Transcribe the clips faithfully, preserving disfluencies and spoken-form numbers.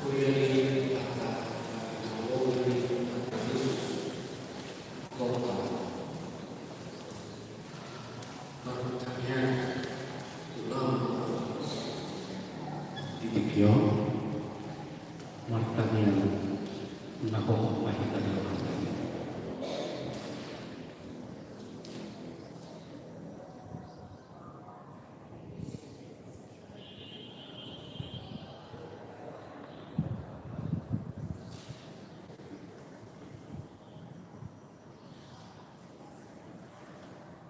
Di tingki on, martangiang na hohom ma hita di rohanta.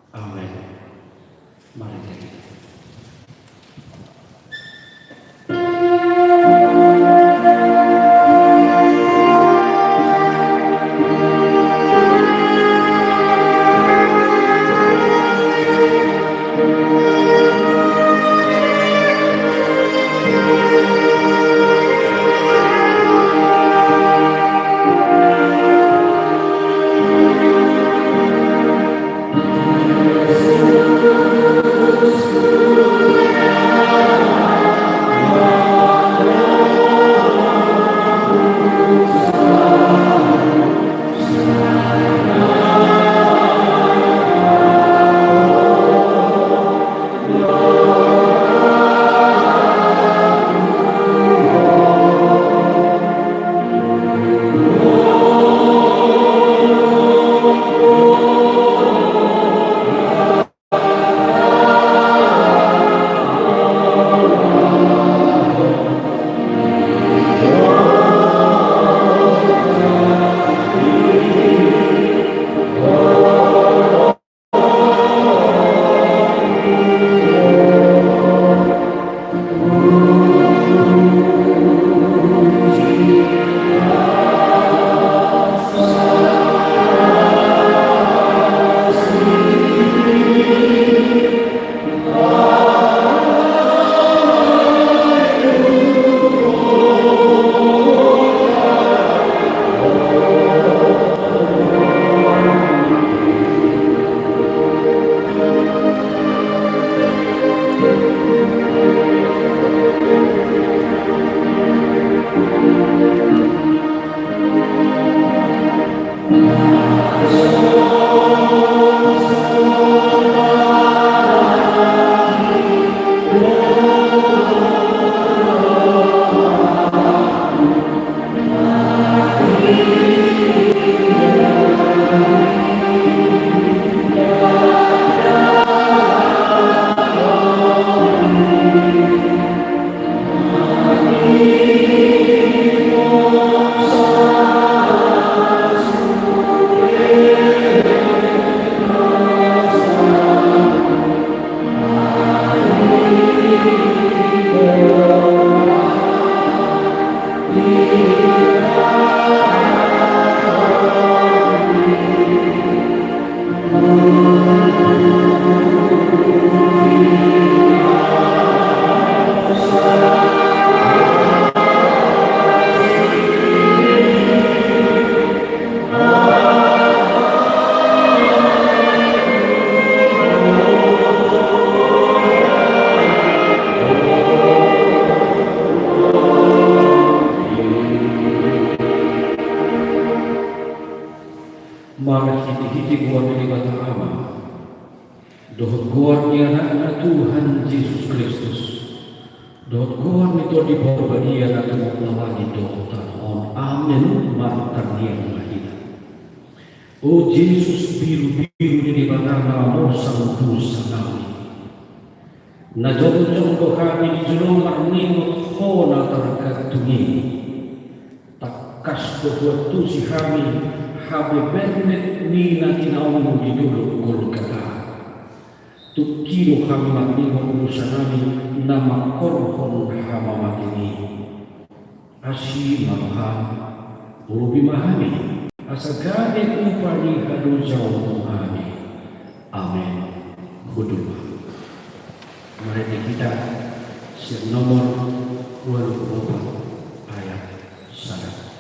Amen. Mari kita. Marhitehite goar ni Debata Ama, dohot goar ni Anakna Tuhan Jesus Kristus, dohot goar ni Tondi Parbadia na tumompa langit dohot tano on. Amen. Martangiang ma hita. O Jesus, birubiru ni Debata na mamorsan dosa nami, na jongjong do hami di jolo marningot Ho na targantung i. Tangkas do huantusi hami habebernet ni na tinaonmu di dolok Golgata. Tungki do hami marningot dosa nami na mangkorhon hamamate i. Asi ma roham, urupi ma hami, asa gabe upa ni hadosaonmuna hami. Amen. Hundul ma. Marende hita sian nomor ualu pulu opat ayat sada.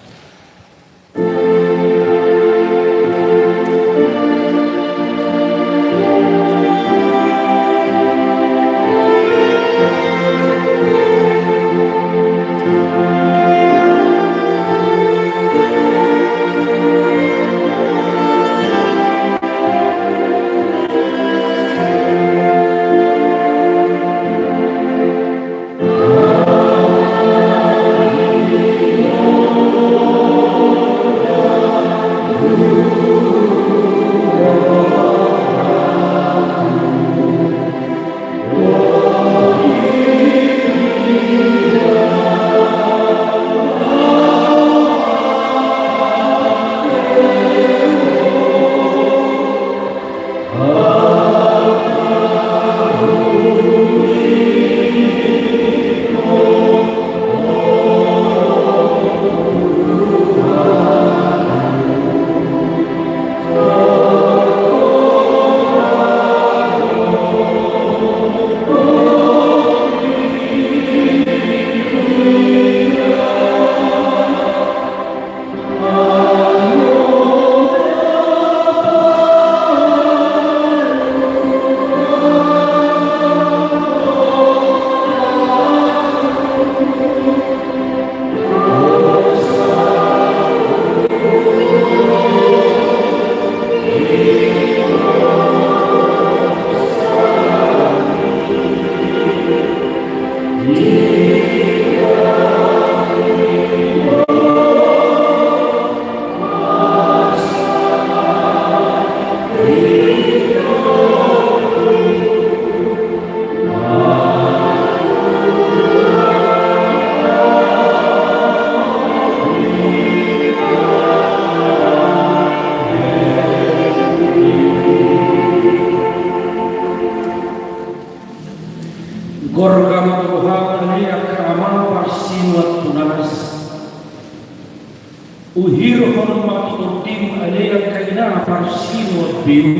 Uhirhon ma tu tondim ale angka ina parsinuan beu.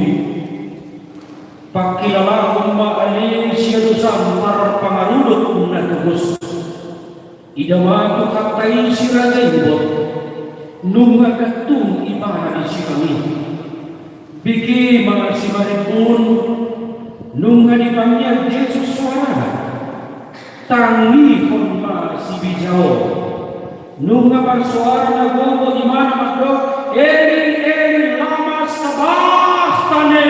Pangkilalahon ma ale sian dosam parpangarudot na togos. Ida ma tu hata i si raja i, nunga gantung ibana di silang i. Bege ma simarimbun, nunga dipangian Jesus soarana. Tangihon ma sibisa on. Nunga marsoara na gogo ibana mandok, Eli, Eli, lama sabachthani.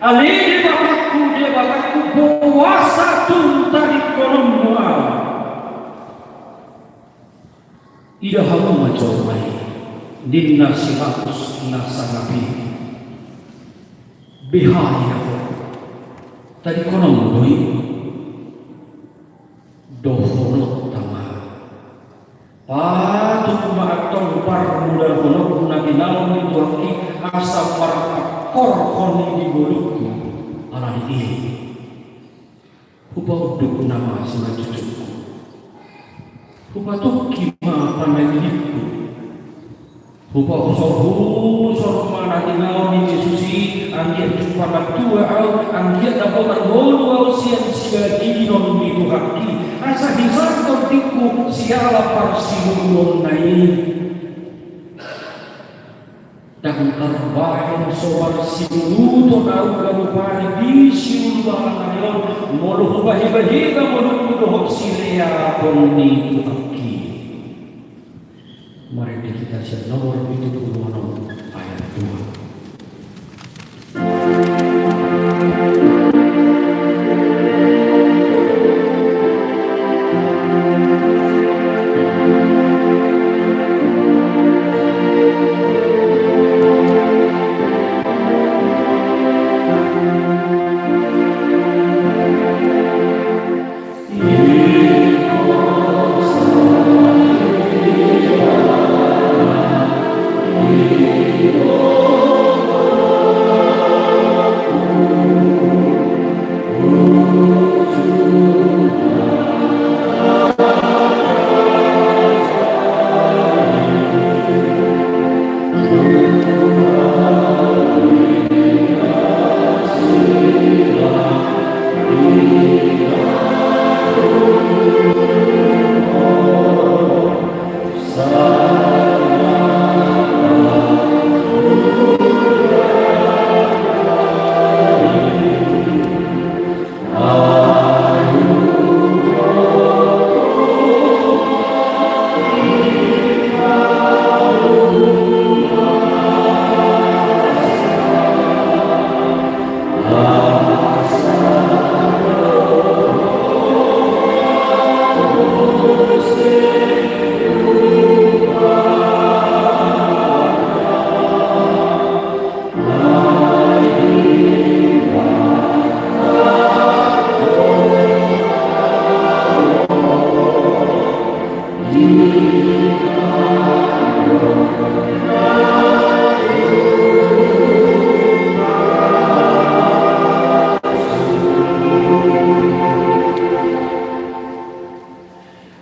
Ale Debatangku, Debatangku, boasa tung tadingkononmu ahu? Ida hamu ma jolma i, ninna si Pilatus na sangap i. Beha ia ho, tadingkononmu do i? Dohononta ma, patut ma antong parmudahononku na tinaon ni Tuhanki asa marpangkorhon i di ngolungku. Alani i hupaunduk nama simanjujungku. Hupatungki ma panagihonku. Hupausor-usor ma na tinaon ni Jesus i, anggiat jumpa na tua ahu, anggiat dapotan ngolu ahu sian siaginon ni Tuhanki. Asa hisarhon tingkingku siala parsinunuonna i. Ndang tarbahen so marsinunuton ahu ganup ari di siulubala na rion, molo hubahebaheba ngolungku dohot sileaphon ni Tuhanki. Marende hita sian nomor pitu pulu onom ayat dua.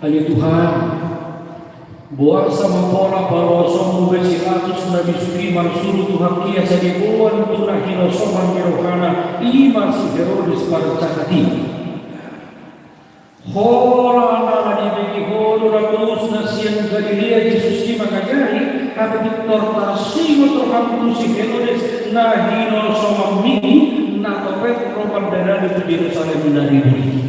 Ale Tuhan, boasa ma pola paloasonmu be si Pilatus na bisuk i marsuru Tuhanki asa diboan tu na hinosoman ni rohana, i ma si Herodes parjahat i. Holan ala dibege ho do ratus na sian Galilea Jesus i mangajari, hape pintor tarsingot roham tu si Herodes na hinosomanmi, na topet ro mandalani tu Jerusalem na ribur i.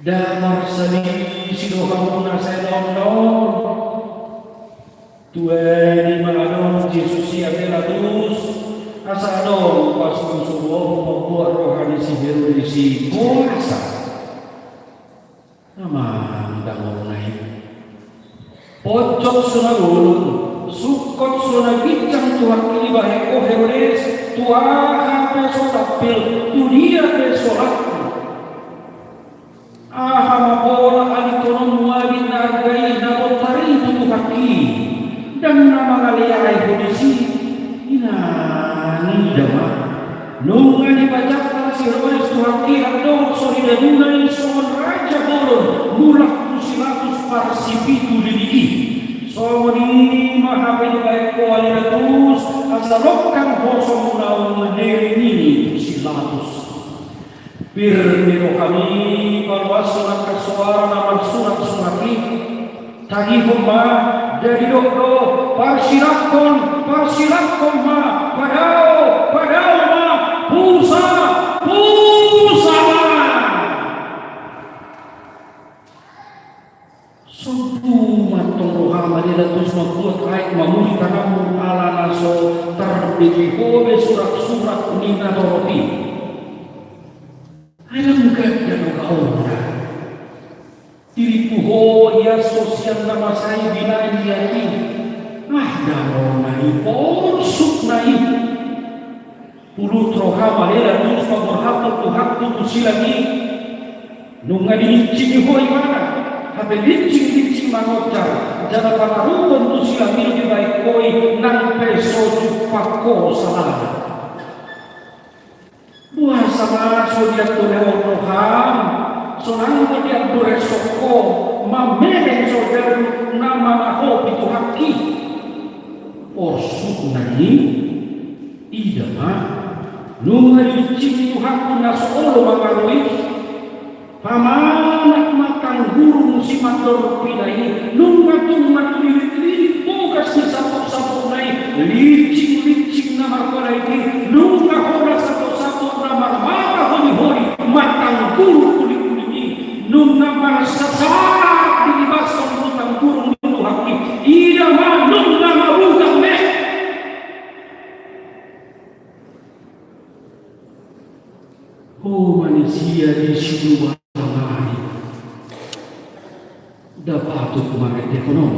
Nda marsalisi do hamu na sai naon-naon. Tuani ma adong Jesus i, ale ratus, asa adong pasurusuruonmu mambuat roha ni si Herodes i. Boasa? Amang, ndang olo na i. Ponjot so na bolon, sungkot so na ginjang Tuhanki dibahen ho Herodes, tu aha pe so tampil, tu dia pe so laku. Aha ma pola adingkononmu abit na arga i na bontar i tu Tuhanki? Ndang na mangaleai ho disi? Inang, ida ma. Nunga dipajangkang si Herodes Tuhanki andorang so didaluna i songon raja bolon, mulak tu si Pilatus parsipitu lili i. Songon i ma hape dibaen ho ale Latus, asa longkan ho songon ahu leleng i tu si Latus. Pir ni rohami paloashon angka soara na marsurak-surak i. Tangihon ma, jadi dok do, parsirakkon, parsirakkon ma, padao, padao ma, pusa, pusa ma. Sombu ma antong roham ale Latus mambuat aek mamuli tanganmu ala na so tarbege ho be surak-surak ni natorop i. Ai lam ganda do gaorna. Dirimpu ho ias ho sian na masa i binaen i. Ah, darohona i, porsukna i. Pulut roham ale Latus paborhathon Tuhanku tu silang i. Nunga dilincingi ho ibana, hape lincinglingcing mangonjar, jala pataruhon tu silang i do dibaen ho i nang pe so jumpang ho salana. Boasa ma so diandorehon roham, so nang diandorehon ho, mamereng so daru na manahopi Tuhanki? Porsukna i. Ida ma, nunga dilincingi Tuhanku na so olo mangalo i. Pamanat ma tanggurung simandoropina i, nunga tung manlilit-lilit bogas ni saput-saputna i, lincinglingcing na margola i, nunga holan saput-saput na marmata holi-holi, martanggurung uli-uli i, nunga marsasat dilibashon do tanggurung ni Tuhanki, ida ma nunga mabugang be. Ho manisia di siluan ari, nda patut marende honom.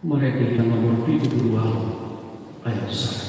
Marende hita nomor pitu pulu ualu ayat sada.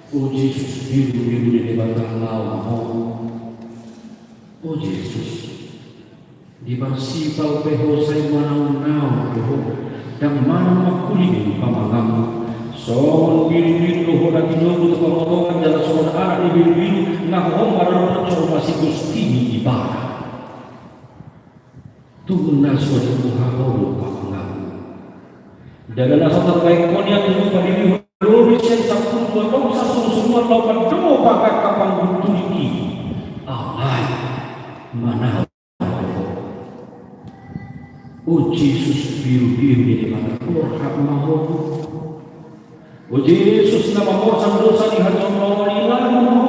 O Jesus, birubiru ni Debata, laho ma ho. O Jesus, di Parsipal pe ho sai manaun-naun do ho, ndang manang mangkuling pamanganmu. Songon birubiru do ho na tinogu tu pangotongan jala songon anak ni birubiru na hohom marorot jorma sigustini ibana. Tung na so dibuha ho do pamanganmu. Ndada na so tarbaen ho nian tutu padirihon lobei sian sampulu dua tongsa sungsunuan laho mandohop angka panggunturi i. Alai manaon. O Jesus, birubiru ni Debata, borhat ma ho. O Jesus na mamorsan dosa ni hajolmaon i, laho ma ho.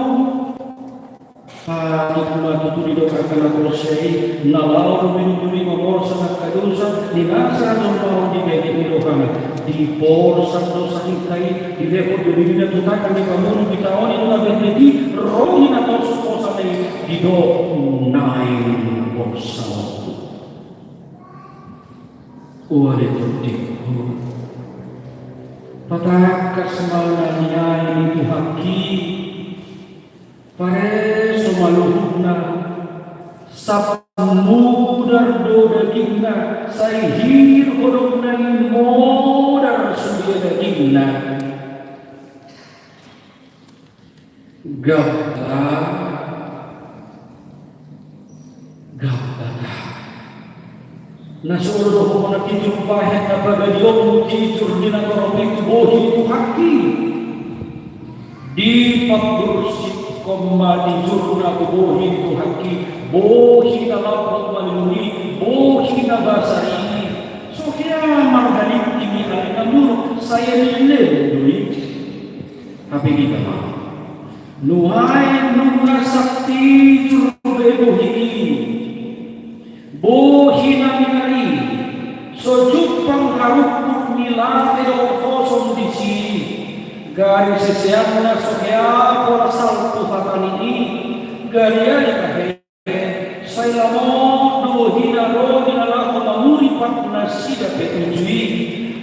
Patut ma tutu didok angka na porsea i, na laho do birubiru i mamorsan angka dosa ni nasa hajolmaon di bege ni rohana. Diporsan do sahita i, dilehon do dirina tu tangan ni pangolu, ditaoni tu na berdeti, ro i na tosu posan i, didok naeng borsaon. O ale tondingku, patangkas ma na niae ni Tuhanki. Pareso saluhutna, sai mudar do dagingna, sai hir holongna i, mudar sude dagingna. Gabata, gabata. Na so olo dohonon na tijur bahen na pagadion, tijur di na torop i tu bohi ni Tuhangki. Dipabursikhon ma tijurna tu bohi ni Tuhangki, bohi na lambok malili, bohi na basar i. So hea marhalingking i ale na muruk, sai leleng do i. Hape hita ma, nuaeng nunga santijur be bohi i. Bohi na mingar i, so jumpang harumput ni late dohot hosom disi. Gari siseanna so hea pola salpu hatani i, gari ale tahe. Sai lamot do bohina ro di na laho mamuripat nasida pe uju i.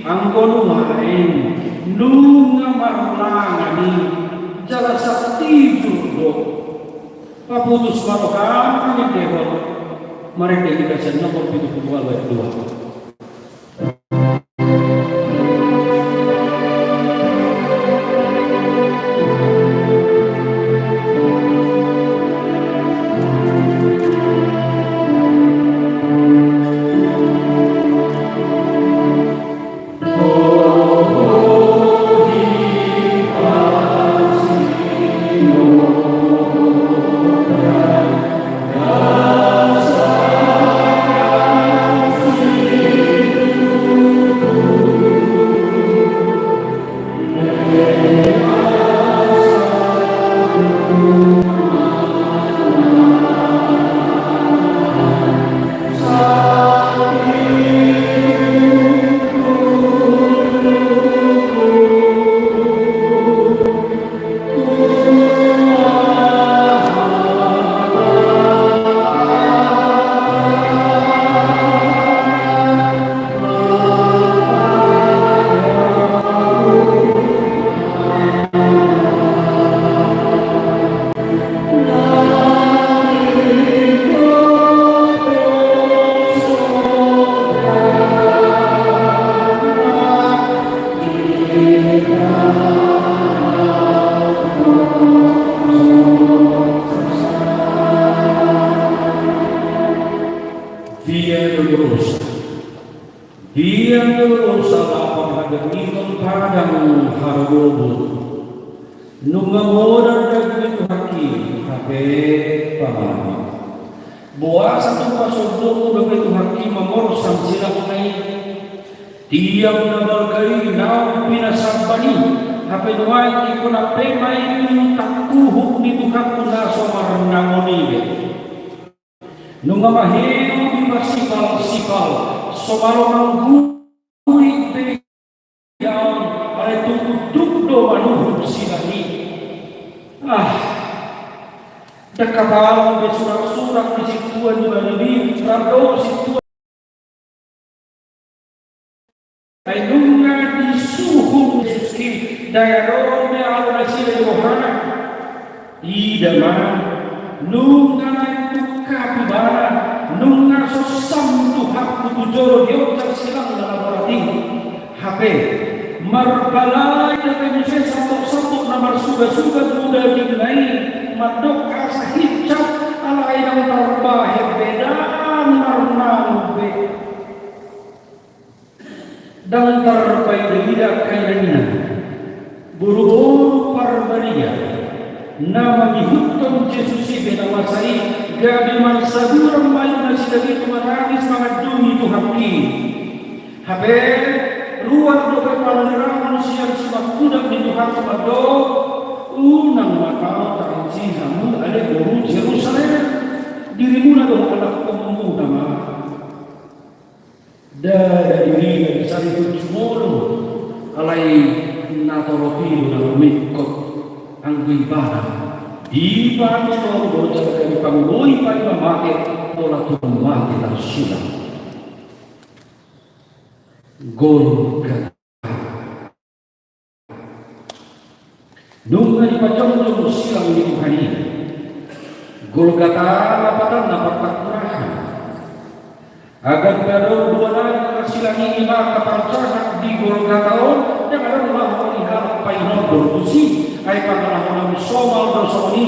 Anggo nuaeng nunga marlangan i, jala santijur do. Paputus ma roham, anggo denggan. Marende hita sian nomor pitu pulu ualu ayat dua. Dia Dolorosa. Dia Dolorosa, lapang hadangiton padang hargobur. Nunga modar daging ni Tuhangki, hape pamangan. Boasa tung pasondokmu dope Tuhangki mamorsan silangna i? Tiang na balga i naung pinasamban i, hape nuaeng ingkon ampe ma i tu tangkuhuk ni Tuhangku na so marnangon i be. Nunga maheu di pasipal-sipal, so malo manggurit be i, alai tung unduk do manuhuk silang i. Ah, ndang hapalang be surak-surak ni sintua ni bani i, rap do sintua. Ai nunga disuhung Jesus i, ndang adong be alu nasida di rohana. Ida ma, nunga naeng tungkap ibana, nunga so sam Tuhangku tu jolo dionjak silangna na borat i. Hape marbalain dope muse sambok-sambok na marsuga-suga tu dagingna i, mandok asa hinsat, alai ndang tarbahen be, ndang marnaung be. Ndang tarpaida-ida angka inang-inang, boru-boru parbadia, na mangihuthon Jesus i be na masa i, gabe marsaduran ma nasida i tu manangis mangandungi Tuhangki. Hape ruar dope pangirangon sian simangkudan ni Tuhangki mandok, unang ma tao taansi hamu ale boru Jerusalem, dirimuna dohot anakkonmuna ma. Ndada dirina disarihon jumolo, alai na torop i do na mamingkot. Anggo ibana, dipaingot do jala dipangoloi, paima mate, pola tung mate tarsulang. Golgota. Nunga dipajongjong silang ni Tuhan i. Golgata ma patanna, partangkurahan. Angka na dua nari na marsilang i, i ma angka parjahat di Golgata on, ndang adong laho ni halak painondor tusi, ai pangalaho na somal do songon i.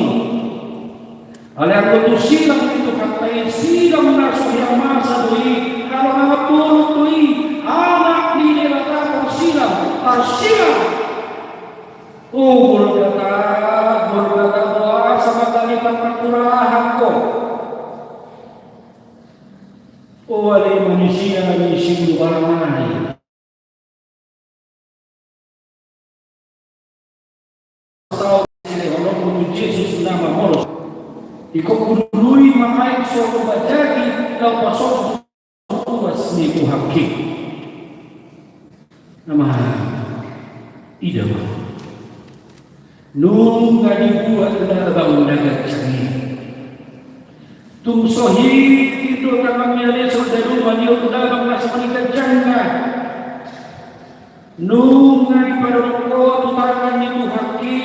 Alai anggo tu silang ni Tuhanta i, silang na so hea masa do i, halak na mambunuh do i, anak ni Debata tarsilang, tarsilang. O Golgata, Golgata, boasa ma gabe partangkurahan ho? O ale manisia ni siulu balang nai. Saut silehononmu tu Jesus na mamolos. Ingkon hudului ma aek so humanjagi laho pasombu ruas ni Tuhanta i. Amang, ida ma. Nunga dibuat labang na ganjang i. Tung so hita do tangan ni ale soldadu mangihuthon labang na songon i ganjangna. Nunga dipadorong ho tu tangan ni Tuhanta i.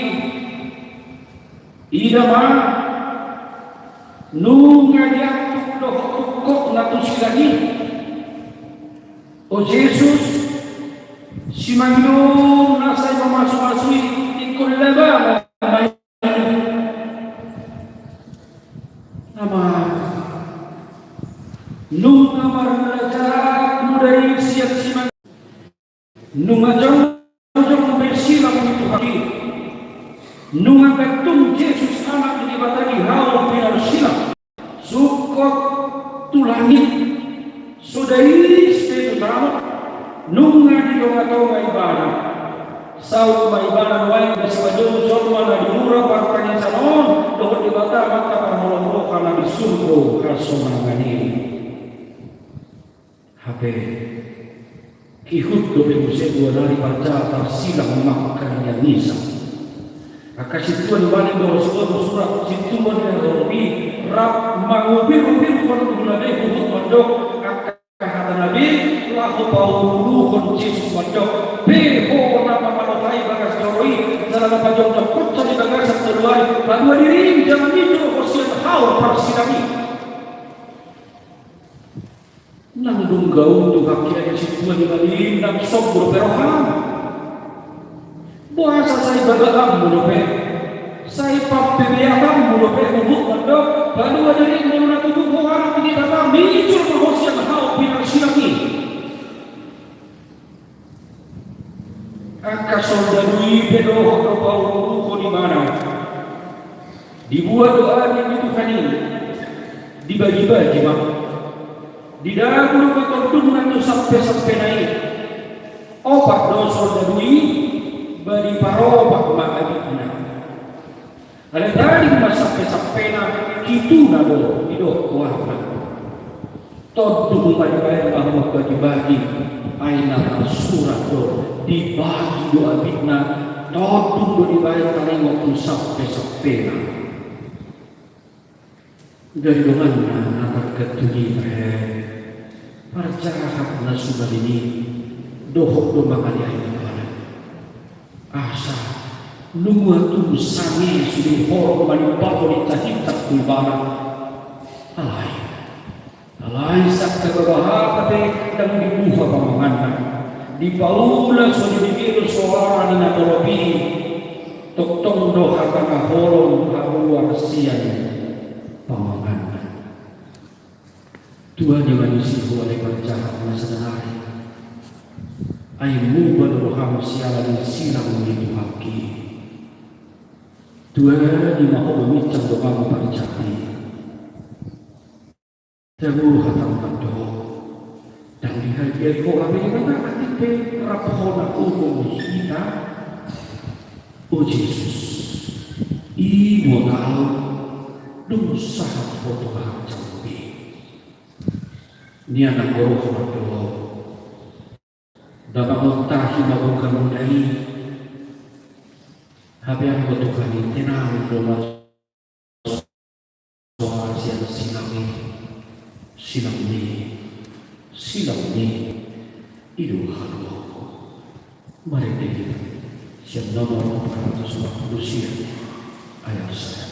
Ida ma, nunga diantuk do ho tungkotna tu silang i. O Jesus, simangido na sai mamasumasu i, ingkon labang ma i. Amang, nunga marmula jahat mudari sian simangido. Nunga jongjong be silang ni Tuhanta i. Nunga gantung Jesus Anak ni Debata di hau pinarsilang. Sungkot tu langit. So dais be tu tano. Nunga di tongatonga ibana. Saut ma ibana nuaeng, sipajongjong ma na di mura partangisan on dohot Debata Amanta parholong roha na di surgo hasonangan i. Hape ihut dope muse dua nari parjahat tarsilang mangkaliangisan. Angka sintua ni malim do, surat sintua ni Robi rap mangubirubirhon ulabe huhut mandok angka hata na be laho pauluhon Jesus mandok: Pe ho na mamalotai bagas joro i, jala na pajongjong poncah di bagasan tolu ari, palua dirim jala mincur ho sian hau parsilang i. Nang dung gaut Tuhanta i, sintua ni malim, nang sombur pe roham. Boasa sai bagaanmu dope, sai pambebeatanmu dope huhut mandok: Palua dirim molo na tutu ho Anak ni Debata, mincur ma ho sian hau pinarsilang i. Angka soldadu i pe dohot do pauluhon ibana. Dibuat do abit ni Tuhan i, dibagibagi ma. Didabu do tondungna tu sampesampena i. Opat do soldadu i, ba diparopat ma abitna. Alai tading ma sampesampena, pituna do didok goarna. Tondung ma dibaen laho mambagibagi, ai na tarsurat do: Dibagi do abitna. Tondung do dibaen taringot tu sampesampena. Gari donganna na targantung i, tahe, parjahat na sumalim i dohot do mangaliangi ibana. Asa nunga tung sange sude, horong ma nimbalo ni tahitak tu ibana. Alai, alai sangkababa hata pe ndang dibuha pamanganna. Dipaula so dibege do soara ni na torop i. Tongtong do hata na holong haruar sian pamanganna. Tua ni manisia, ale parjahat na sadanari. Ai muba do roham siala ni silang ni Tuhanta i. Tua ni ma ho mamincang donganmu parjahat i. Tabo hatam mandok: Ndang dihargai ho hape Debata, atik pe rap hona uhum ni hita. O Jesus, i do au, dung sahat ho tu hahang jambu i. Nian anggo roha mandok: Damang on, tahi ma buka muna i. Hape anggo Tuhan i, tenang do ma soara sian silang i. Silang ni, silang ni, i do haluaon. Marende hita sian nomor empat ratus empat puluh sian ayat sada.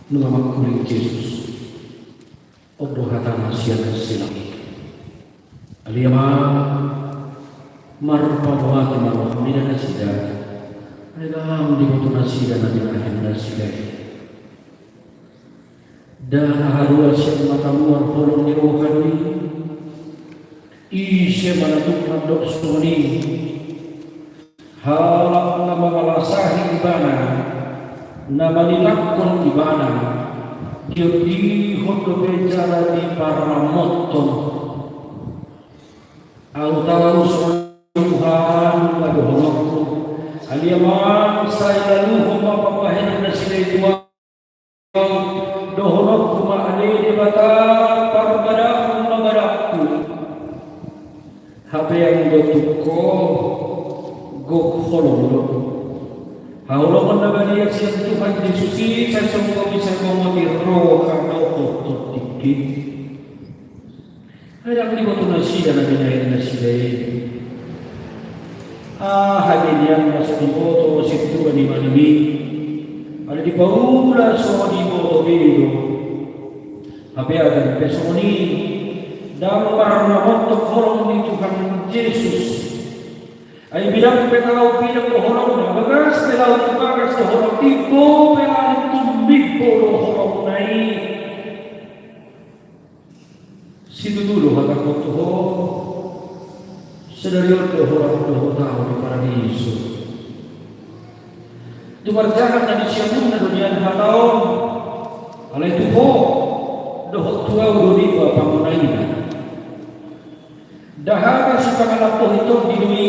Nunga mangkuling Jesus, on do hatana sian silang i. Ale Ama, marpamuati ma roham ida nasida, ai ndang diboto nasida na binahen nasida i. Ndang haruar sian matamu holong ni roham i. Ise ma na tung mandok songon i? Halak na mangalasahi ibana, na manilangkon ibana, diondihon dope jala diparamothon. Ahu tahu songon i Tuhan, na dohononku. Ale Ama, sai laluhon ma pambahenan nasida i tu ahu. Dohononku ma, ale Debata, parbadahon ma badahku. Hape anggo tung ho, gok holong do. Haholongon na badia sian Tuhan Jesus i, sai songon i sai mamoti roha dohot tingki. Ai ndang diboto nasida na binahen nasida i. Aha be nian na so diboto sintua ni malim i? Ala dipaula so diboto be do. Hape anggo pe songon i, ndang marnamontok holong ni Tuhan Jesus. Ai bidang pe laho bidang do holongna, bagas pe laho tu bagas do holong, imbo pe laho tu imbo do holongna i. Situtu do hatangku tu ho, sadari on do holan dohot ahu di paradiso. Tung marjahat na di siamunna do nian hata on, alai tu ho dohot tu ahu do niba pangunaina. Ndang hata sipangalap do i, tondi do i.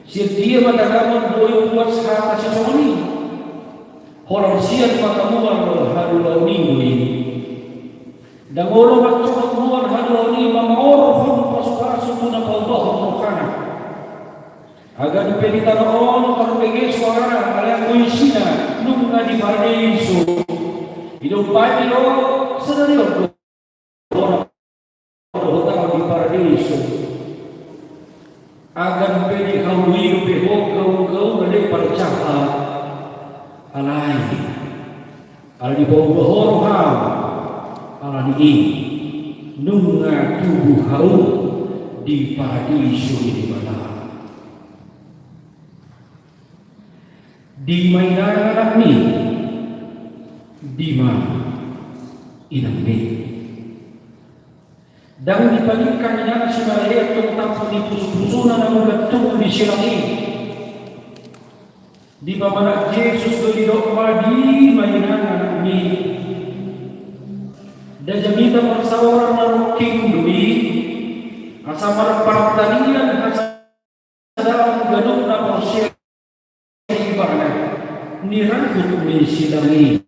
Sian dia ma tagamon boi puas hata sisongon i? Holan sian mata mual haluaon i do i. Ndang olo mancohot mual haluaon i mamaorhon pasupasu tu na paubahon rohana. Agam pe di tano on tarbege suarana, alai anggo isina nunga di paradiso. Idompak i do sadari on do holan dohot ahu di paradiso. Agam pe di hamu i dope ho gaul-gaul na parjahat. Alai ala dipauba ho roham, ala ni i nunga tubu hamu di paradiso ni Debata. Dima inang anakmi? Dima inangmi? Ndang dipalingkang inang si Maria tong tampuk ni pusupusuna na muda tubu di silang i. Dipamangap Jesus do, didok ma, dima inang anakmi? Ndang jamita parsaoran na rungkil do i, asa marpartalian hasadaon ganup na porsea ibana, ni rangkup ni silang i.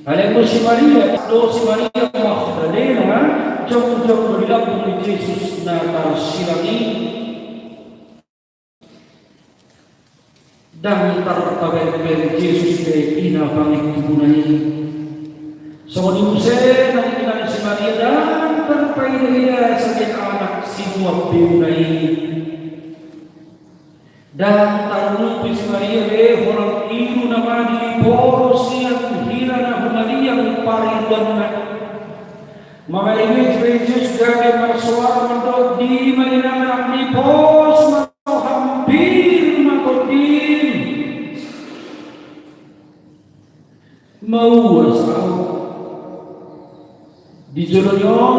Alai anggo si Maria, do si Maria Magdalena, jongjong do di lambung ni Jesus na tarsilang i. Ndang tarpaberber Jesus be ina pangintubuna i. Songon i muse nang inang si Maria ndang tarpaida-ida sadia anak sinuan beuna i. Ndang tarlumobi si Maria be holan ilu na madi diporos sian hira na humaliang pariruanna. Mangaliwei Jesus gabe marsoara mandok, dima inang anakmi? Pos ma roham, pir ma tondim. Mauas ahu. Di jolo ni on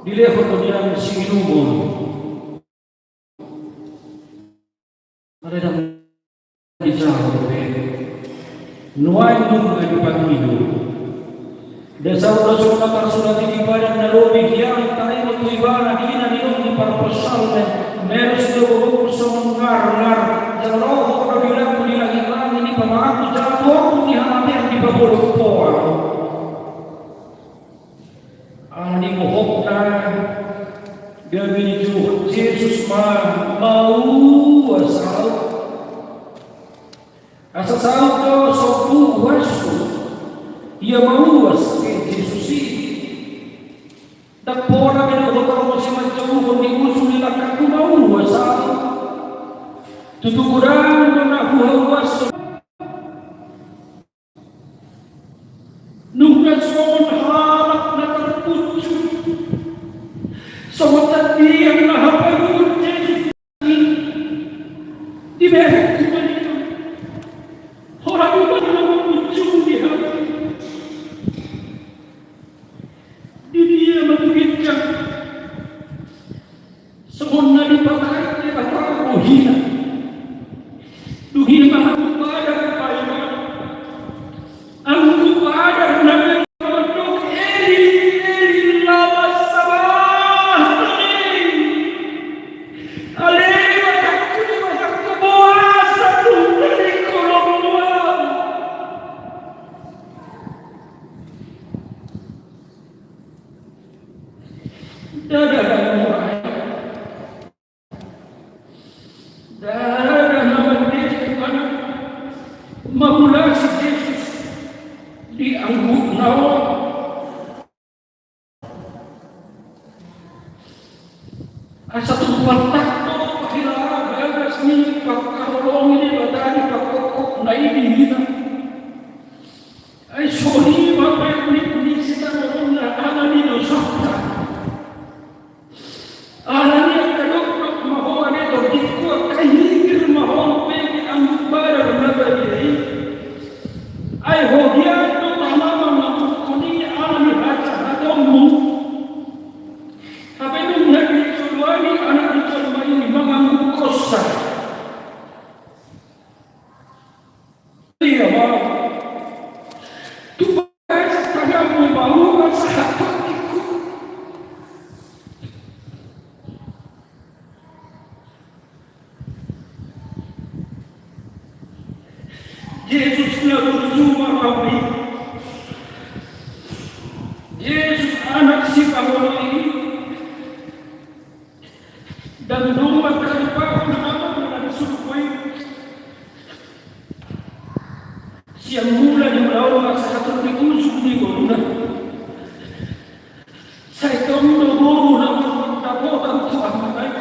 dilehon do nian siinumon. Alai ndang dijalo dope. Nuaeng nunga dipangido. Ndang saut do songon na tarsurat i di padan na lobi hian, taringot tu ibana di na nidok ni parpsalmen: Meres do gogongku songon ngarngar, jala rohangku do di langit-langit, i pamanganku jala tuangku ni hamatean dipabolok Ho ahu. Ala ni gokhonta, gabe dijou Jesus ma, mauas ahu. Asa saut do sombu uashu. Ia mauas pe Jesus i. Ndang pola be dohot ahu muse manjouhon di ujung ni langkangku, mauas ahu. Tutu godang do na huhauashon. Mangulasi Jesus di anggukna on. Asa tumpak tangkas do pahilaan bagas ni pangkaholongi ni Debata di pangkophopna i di hita. Ai songon i ma pe ni, ni sitadoonna alani dosanta. Alani angka dokdok ma ho ale tondingku, angka higir ma ho pe di angguk badan na badia i. Ai holan do tama mangangguk ho i alani hajahatonmu. Hape dung na dijoloani Anak ni jolma i mangangguk ho sa. Ia ma. Tugas tanganmu mauga sahat tondingku. Jesus na burju ma ho i. Jesus Anak Sipangoli i. Ndang dung mangkalipahon hamu na di surgo i. Sian mula ni ulaon ma sahat tu ujung ni ngoluna. Sai tong do boru na mardapotan tu Amanta i.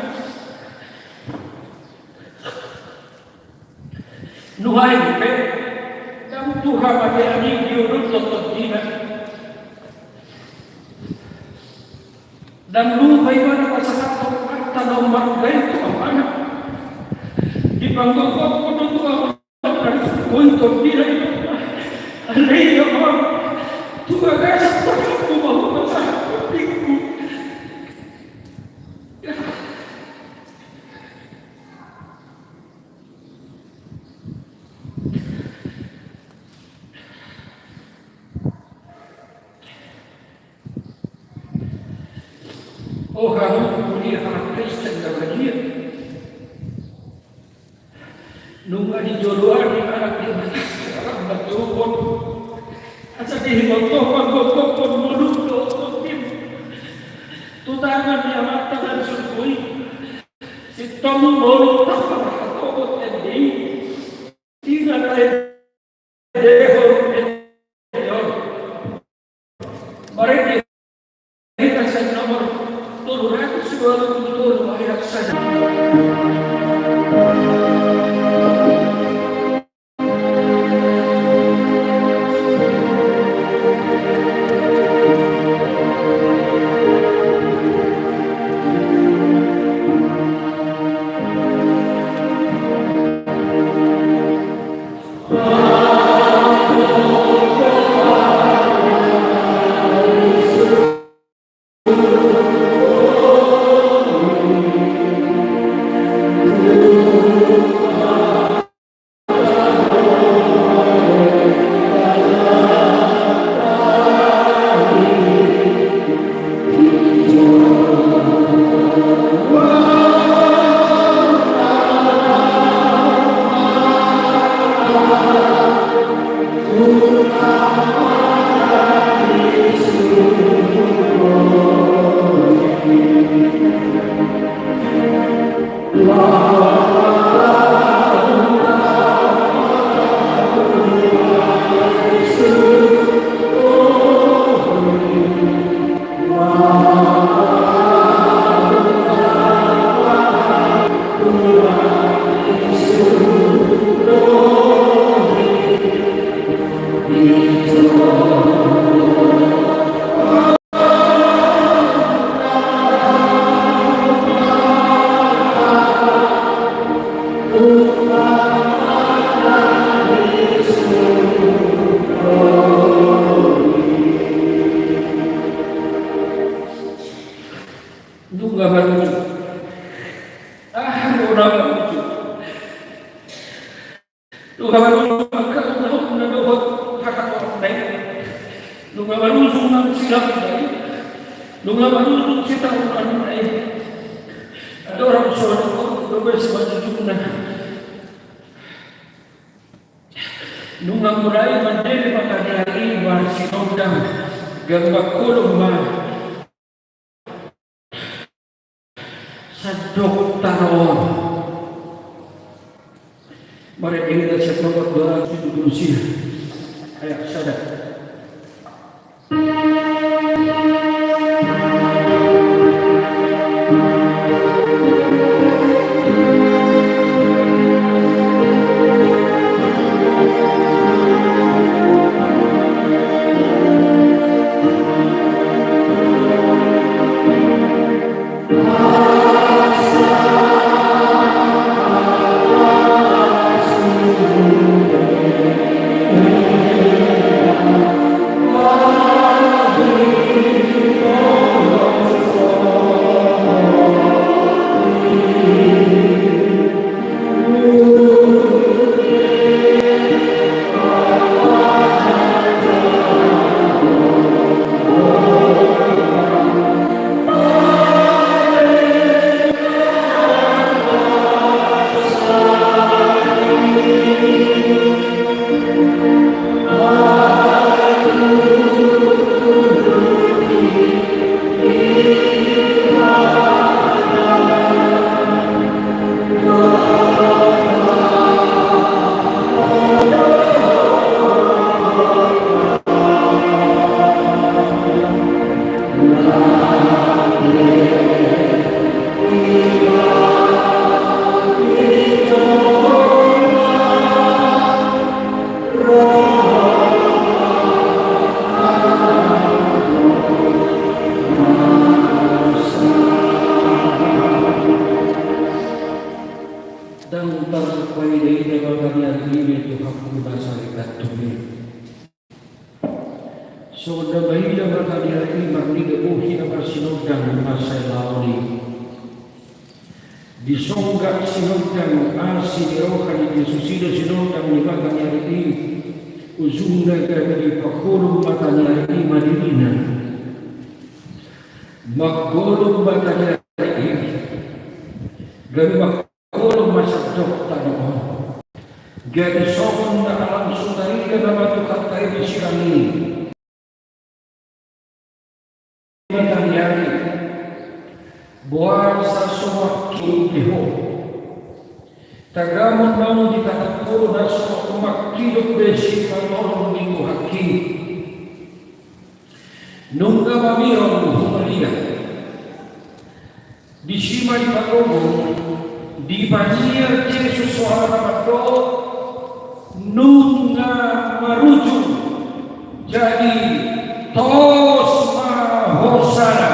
Nuaeng pe, ndang tu hamatean i dioloi tondina. Ndang lupa ibana pasahathon arta na ummarga i tu Amana. Dipanggokhon do tu Amana, dipanggokhon tondina i. Alai Amang, tu bagasan tanganmu ma hupasahat tondingku. O hamu huria halak Kristen na badia. Nunga dijoloan ni Anak ni Debata i, asa diboto panggokhon molo dohot tondina tu tangan ni Amanta na di surgo i. Sintong molo taparhatohon ende i. Ina taendehon ende on. Marende hita sian nomor tolu ratus dua puluh tolu ayat sada. Nunga marujung. Ah, nunga marujung. Nunga marujung angka ulaonna dohot hata ni rohana i. Nunga marujung nang silamna i. Nunga marujung sitaonanna i. Andorang so adong dope simanjujungna. Nunga mulai mandele ma hami i marsinondang, gambak holong ma sandok tano on. Marende hita sian Nomor dua ratus tujuh puluh sembilan. Ayo, sada. Ndang tarpaida-ida ma hami ari i, Tuhanku, na sarikat tu be. Songon na maida ma hami ari i marnida bohi na marsinondang na sai laon i. Disonggak sinondang asi ni roha ni Jesus i do sinondang ni mata ni ari i. Ujungna gabe dipaholom mata ni ari i ma dirina. Mangholom mata ni ari i, gabe mangholom ma sandok tano on. Gabe songon na alai songon na nidok ni Tuhanta i di silang i. Mata ni ari, boasa so mangkilop be ho? Tagamon naung ditangkas ho na so mangkilop be sipatorang ni Tuhan i. Nunga mamereng humaria. Disi ma dipagogo, dipaingot Jesus soara na mandok, nunga marujung, jadi tos ma hosana.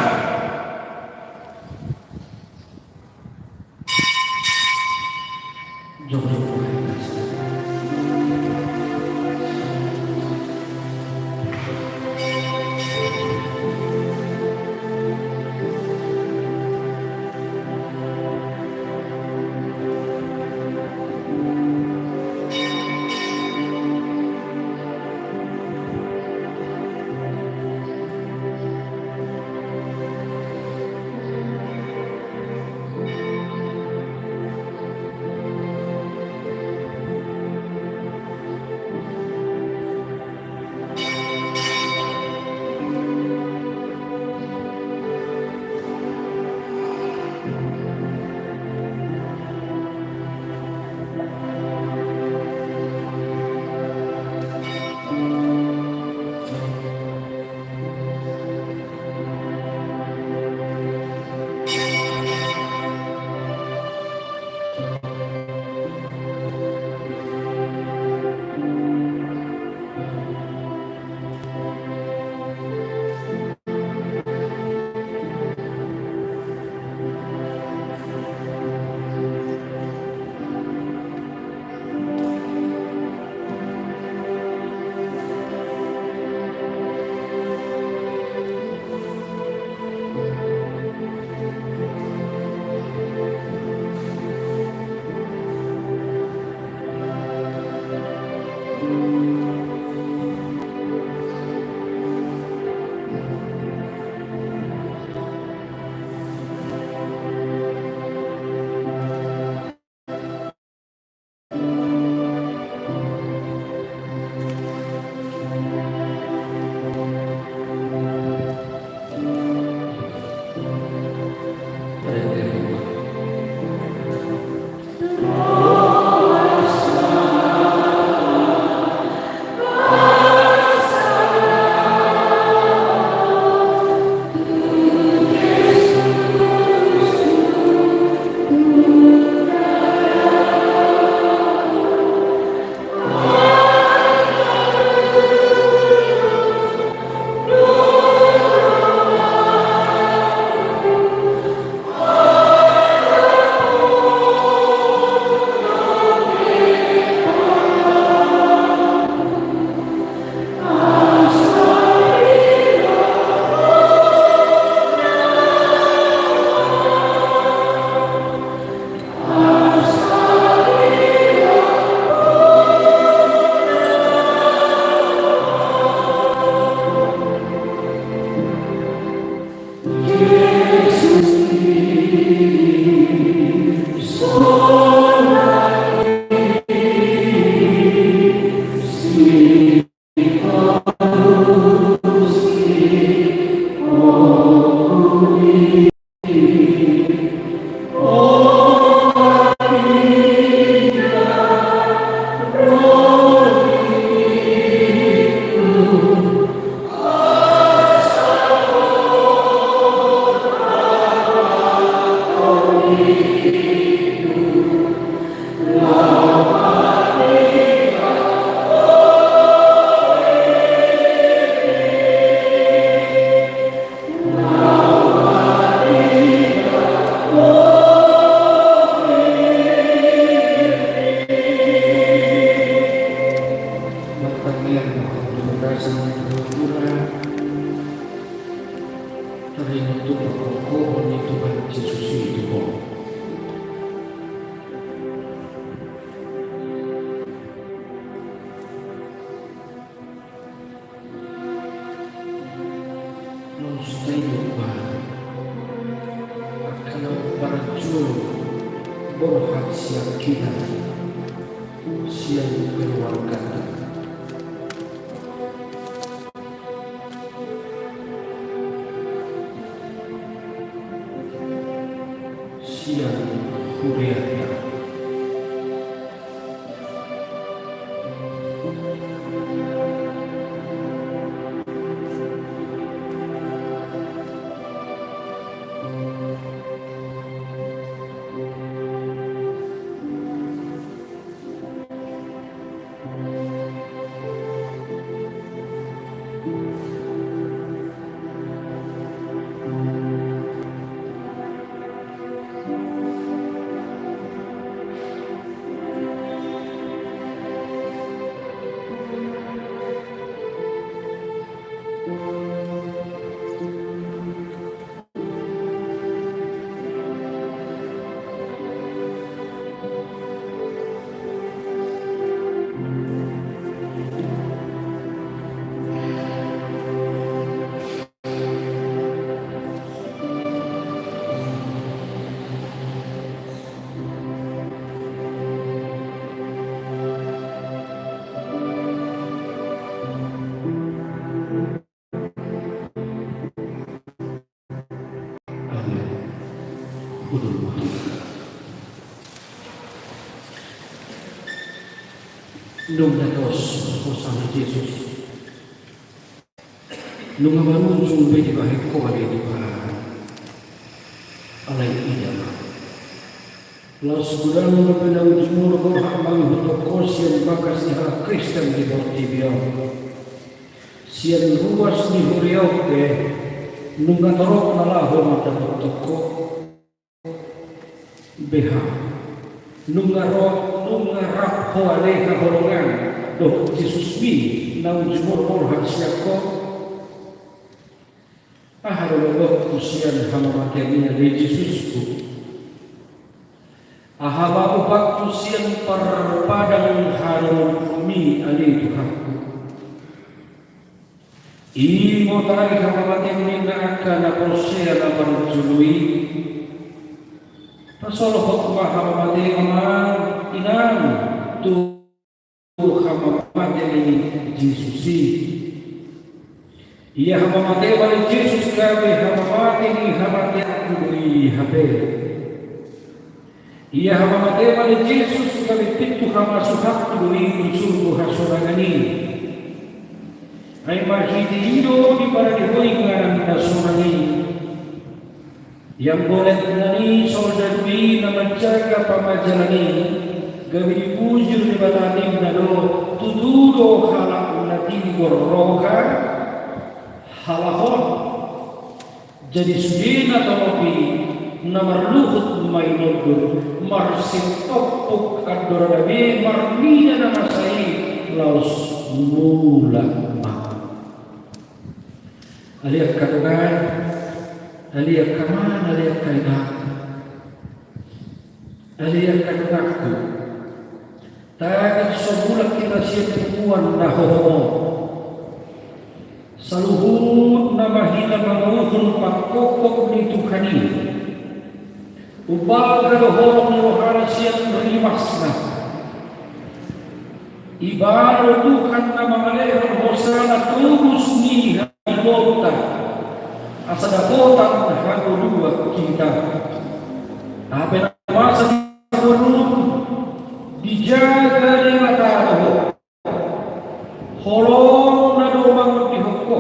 Taringot tu pangkophon ni Tuhan Jesus i tu ho. Laos taida ma angka na parjolo borhat sian hita, sian keluargata, sian huriata. Amen. Hundul ma hita. Nunga tos hosana Jesus. Nunga marujung be dibahen ho ale Tuhan. Alai ida ma. Laos godang dope na jumolo borhat mangihuthon ho sian bagas ni halak Kristen di portibi on. Sian ruas ni huria on pe nunga torop na laho mandapothon ho. Beha. Nunga ro, nunga rap ho ale haholongan dohot Jesusmi na jumolo borhat sian ho. Aha do lolotku sian hamamatean i ale Jesusku? Aha ma upatku sian parpadang haholonganmi ale Tuhanku? Imo tahe hamamatean ni angka na porsea na parjolo i. Pasolhot ma hamamatean i, Inang, tu hamamate ni Jesus i. Ia hamamate ni Jesus gabe hamamate ni hamateanku do i hape. Ia hamamate ni Jesus gabe pintu hamasuhanku do i tu surgo hasonangan i. Ai marhite i do diparade ho inganan na sonang i. Ianggo letnan i soldadu i na manjaga pamajalan i, gabe dipuji Debata ninna do, tutu do halak na tigor roha, halak on. Jadi sude na torop i na marluhut ma i mondor, marsitompuk andorana be marnida na masa i laos mulak ma. Ale angka dongan, ale angka amang, ale angka inang, ale angka donganku. Tagan so mulak hita sian punguan na hohom on. Saluhutna ma hita manguhum pangkophon ni Tuhan i. Umbalga do holong ni rohana sian rimasna. Ibana do Tuhan na mangalehon hosana tobus ni hangoluonta. Asa dapotan hangoluan hita. Hape na masa di hangoluon, dijaga Debata do ho. Holongna do mangondihon ho.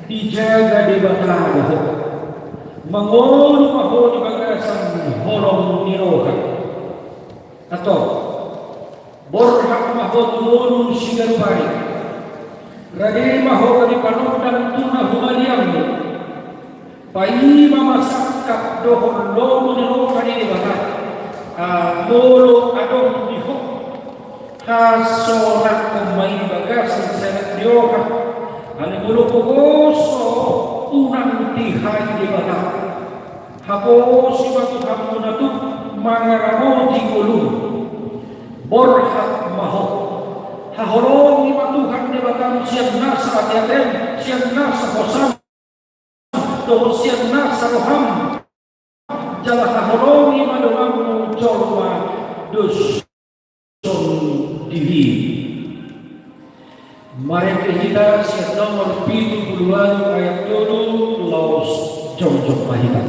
Dijaga Debata do ho. Mangolu ma ho di bagasan holong ni roha. Antong, borhat ma ho tu ngolu siganup ari. Rade ma ho gabe panondang tu na humaliangmu. Paima ma sangkap dohot lomo ni roha ni Debata. Ai molo adong di ho, hasonanghon ma i di bagas Alai molo poso unang dihai Debata, haposi ma Tuhanmuna tu mangaramoti ngolum. Borhat ma ho. Haholongi ma Tuhan Debatam sian nasa ateatem, sian nasa hosam, dohot sian nasa roham. Jala haholongi ma donganmu jolma dos songon diri. Marende hita sian nomor pitu pulu ualu ayat tolu, laos jongjong ma hita.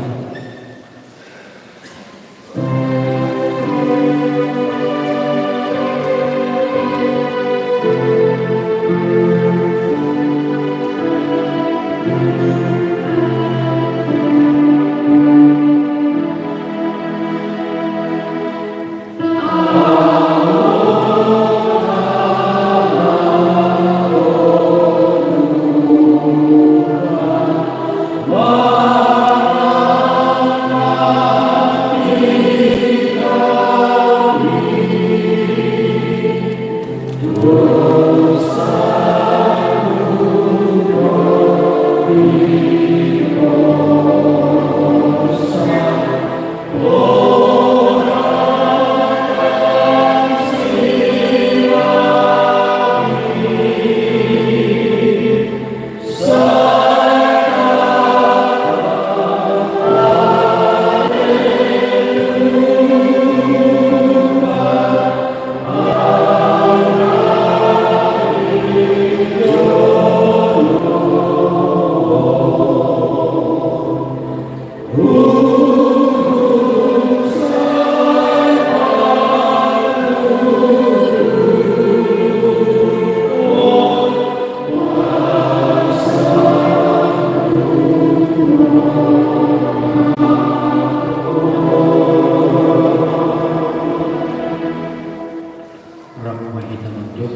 Rap ma hita manjou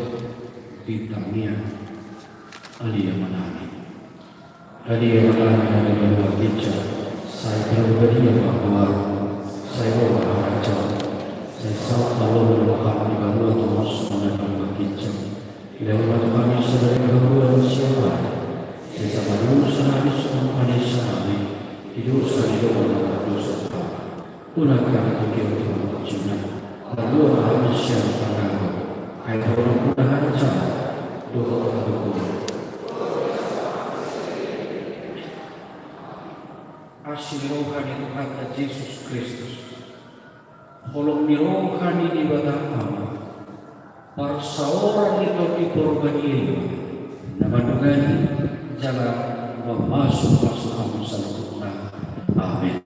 di tangiang. Ale Ama nami. Ale Ama nami na di banua ginjang, sai pinarbadia ma goarmu, sai ro ma harajaonmu, sai saut ma lomo ni roham di banua tonga on songon na di banua ginjang. Lehon ma tu hami sadari on hangoluan siapari, sesa ma dosa nami songon panesanami di dosa ni dongan na mardosa tu hami. Unang hami togihon tu pangunjunan, palua ma hami sian pangago, ai Ho do nampuna harajaon dohot hagogoon. Asi ni roha ni Tuhanta Jesus Kristus, holong ni roha ni Debata Ama, parsaoran ni Tondi Porbadia i ma na mandongani jala mamasumasu hamu saluhutna. Amen.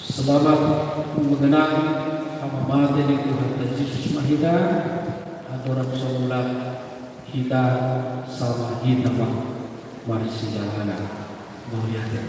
Selamat mengenang hamamate ni Tuhanta Jesus ma hita, andorang so mulak hita sama hita ma marsidalan. Mauliate.